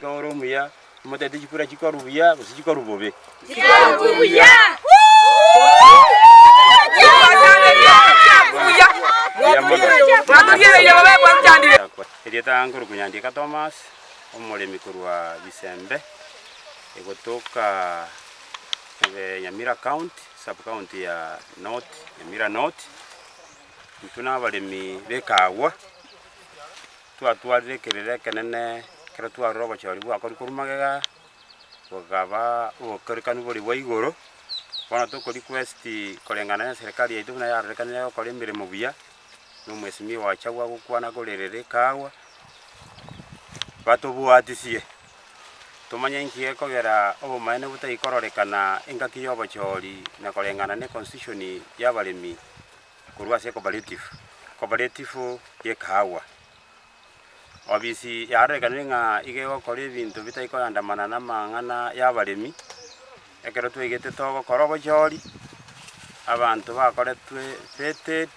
Ore omuya, omotebie chikura chikorwa buya gose chikorwa bobe. Erieta nkorokwa Nyandieka Thomas, omoremi korwa Bisembe, egotoka Nyamira County, sub county ya North, Nyamira North. Intwe na abaremi b'ekagwa. Twatwarire ekerero ekenene ekero twarora obochori bwakorwa korwa magega, bokaba obokerekanu boria bwa igoro, bono toko request koreng'ana na eserekari yaito buna yarorekanire egokora emeremo buya, na omwesimia oachagwa gokwana korerera ekaagwa, batobwatisie, tomanye inki gekogera obomaene botai kororekana engaki ya obochori na koreng'ana na econstitution ya abaremi. korwa ase ecooperative, cooperative y'ekahawa. Obisi yarorekanire ng'a iga egokora ebinto bitari koyandamana na amang'ana ya abaremi, ekero twaigete togokora obochori, abanto bakoretwe vetted,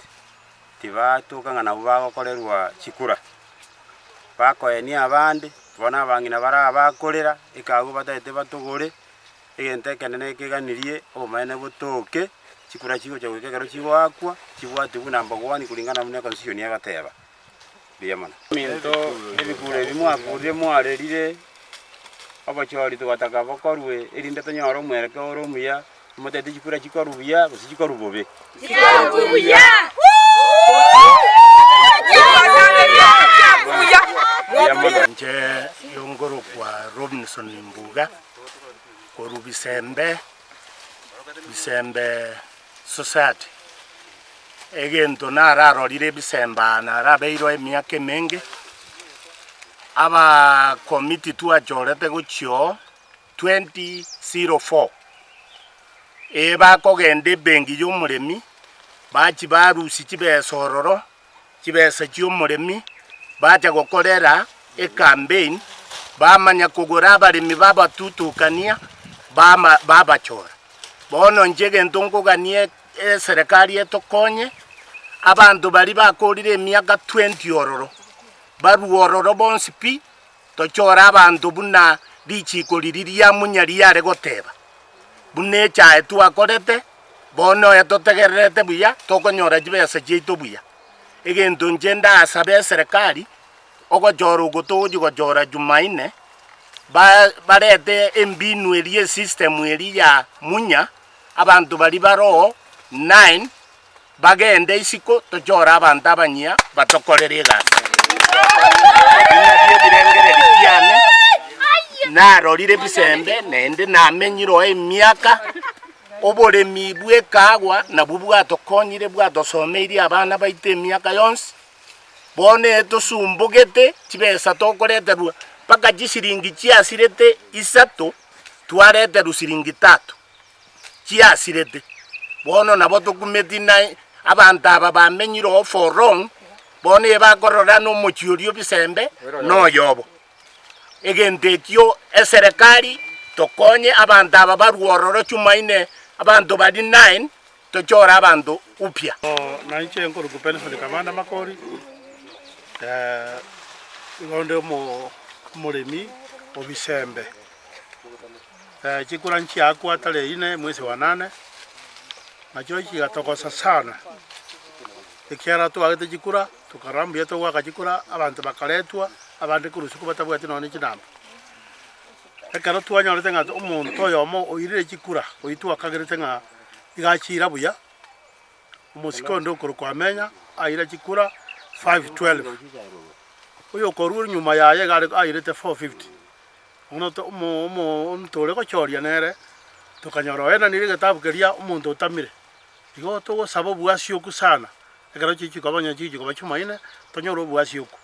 tibatoka ng'a nabwo bagokorerwa chikura. Bakoenia abande, bono abang'ina bare aba bakorera, ekahawa batagete batogore. Egento ekenene keganirie obomaene botoke, chikura chigocha goika ekero chigoakwa, chibwate buna number one kulingana buna econstitution egoteba. Mbuya mono. Ebinto ebikuro ebi mwakurire mwarerire, obochori togataka bokorwe erinde tonyore omwerekeo ore omuya, motebie chikura chikorwe buya gose chikorwe bobe. Chikorwe buya. Mbuya mono. Inche yongorokwa Robinson Mbuga. Korwa Bisembe, Bisembe Society, egento nararorire ebisembe aa narabeirwe emiaka emenge, abakomiti twachorete gochia oo 2004, ebakogenda ebenki ya omoremi, bachia barusia chibesa ororo. chibesa chi'omoremi, bacha gokorera ekampein, bamanya kogora abaremi babatutukania, bama babachora. Bono inche egento nkogania eserekari etokonye, abanto baria bakorire emiaka 20 ororo, barwe ororo bonsi pi, tochore abanto buna richiko riria ria munya riare goteba, buna echae twakorete. Bono oyo totegererete buya, tokonyora chibesa chiaito buya. Egento inche ndasabe eserekari, ogochora oko togochia gochora Jumaine, ba barete embinu eria esystem eria ya munya, abanto baria baroo nine, bagende isiko tochore abanto abanyia batokorere egasi. Ebi nabio ebirengererio biane, narorire ebisembe, naende namenyire oo emiaka. Oboremi bw'ekaagwa nabwo bwatokonyire bwatosomeirie abana baito emiaka yonsi. Bono etosumbogete chibesa tokoreterwa mpaka chisiringi chiasirete isato twareterwa siringi tatu chiasirete. Bono nabo tokumeti na abanto aba bamenyire oo for long, bono ebakorora na omochie oria obisembe noyobo. Egento ekio eserekari tokonye abanto aba barwe ororo chumaine abanto baria nine tochore abanto upya. Na inche nkorokwa Benson Kamanda Makori, igo nde omoremi o Bisembe. Chikura nchiakwa tarehe ine mwezi wa nane, nachio chigatogosa sana, ekiagera twagete chikura. Tokarora mbuya togoaka chikura, abanto bakaretwa, abande korwa isiko batabwati nonya ne chinamba. Ekero twanyorete ng'a omonto oyomo oirire chikura, oyio twakagerete ng'a iga achiira buya, omosike onde okorokwa Amenya aira chikura 512, oyokorwa nyuma yaye iga are airete 450. Bono to omo omo omonto ore gochoria nere, tokanyora oenanire egetabu keria omonto otamire. Igo togosaba oboasioku sana. Ekero chichia koba onye chichia koba chimaine, tonyore oboasioku.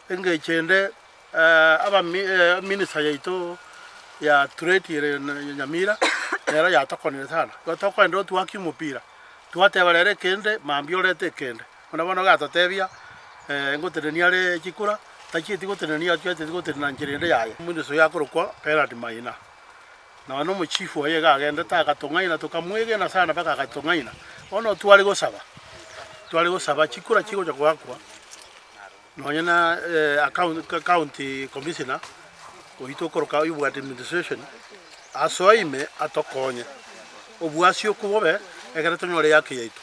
Engencho ende abami eminister yaito ya trade ere Nyamira, nero yatokonire sana. Igo tokoenda otwaki omopira, twateba rero ekende, mambia orete ekende. Buna bono gatotebia ngotenenia are chikura, tachieti gotenenia achieti gotenena nchera ende yaye. Ominister oyo akorokwa Bernard Maina, Nonya nomochifu oye iga agendete agatong'aina, tokamwegena sana mpaka agatong'aina. Bono tware gosaba, tware gosaba chikura chigocha goakwa, nonya na county commissioner, Oito okoroka oyio bwa administration, asoe ime atokonye, obuasi okwo bobe ekere tonyore ehaki yaito.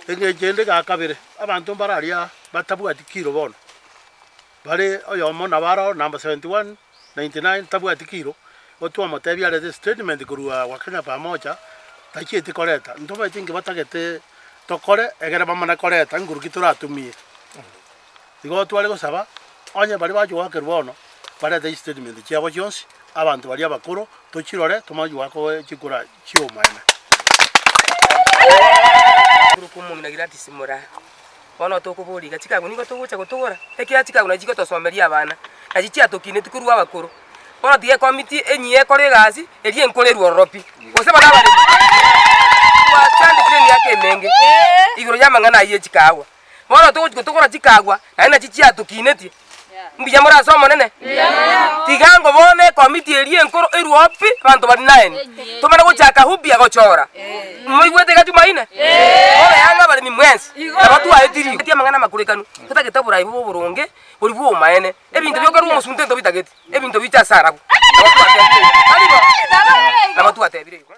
Eng'encho ende ga kabere, abanto mbare aria batabwati kiro bono, bare oyomo nabo aro number 71, 99 tabwati kiro, igo twamotebia arete statement korwa Wakenya Pamoja, tachieti koreta, ntomaeti inki batagete tokore egere bamane koreta nguru ki toratumie. Igo tware gosaba, onye baria bachia goakerwa bono, barete chistatement chiabo chionsi, abanto baria abakoro tochirore tomanye goaka chikura chi'omoene. Korokwa omong'ina Gladys Moraa, bono tokoboria iga, chikagu nigo togocha gotogora? Ekiagera chikagu nachi chigotosomeria abana, nachi chiatokinetie korwa abakoro. Bono tiga ekomiti enyia ekore egasi, eria enkorerwe ororo pi, gose baria abaremi twachandekire emiaka emenge igoro y'amang'ana ayio echikagwa. Bono togochia gotogora chikagwa, naende nachi chiatokinetie. Mbuya more ase Omonene? Tiga ngo bono ekomiti eria enkoro erwe pi, abanto baria naeni. Tomane gochaka upya gochora. Moigwete iga Jumaine? Bono yang'a abaremi mwensi, nabo twaetiri. Amang'ana amakorekanu, totagete oborai bobe oboronge, boria bw'obomaene. Ebinto biokorwa omosunte ntobitageti, ebinto biche ase arabwo. Nabo twatebire igo. Tari bo? Nabo twatebire igo.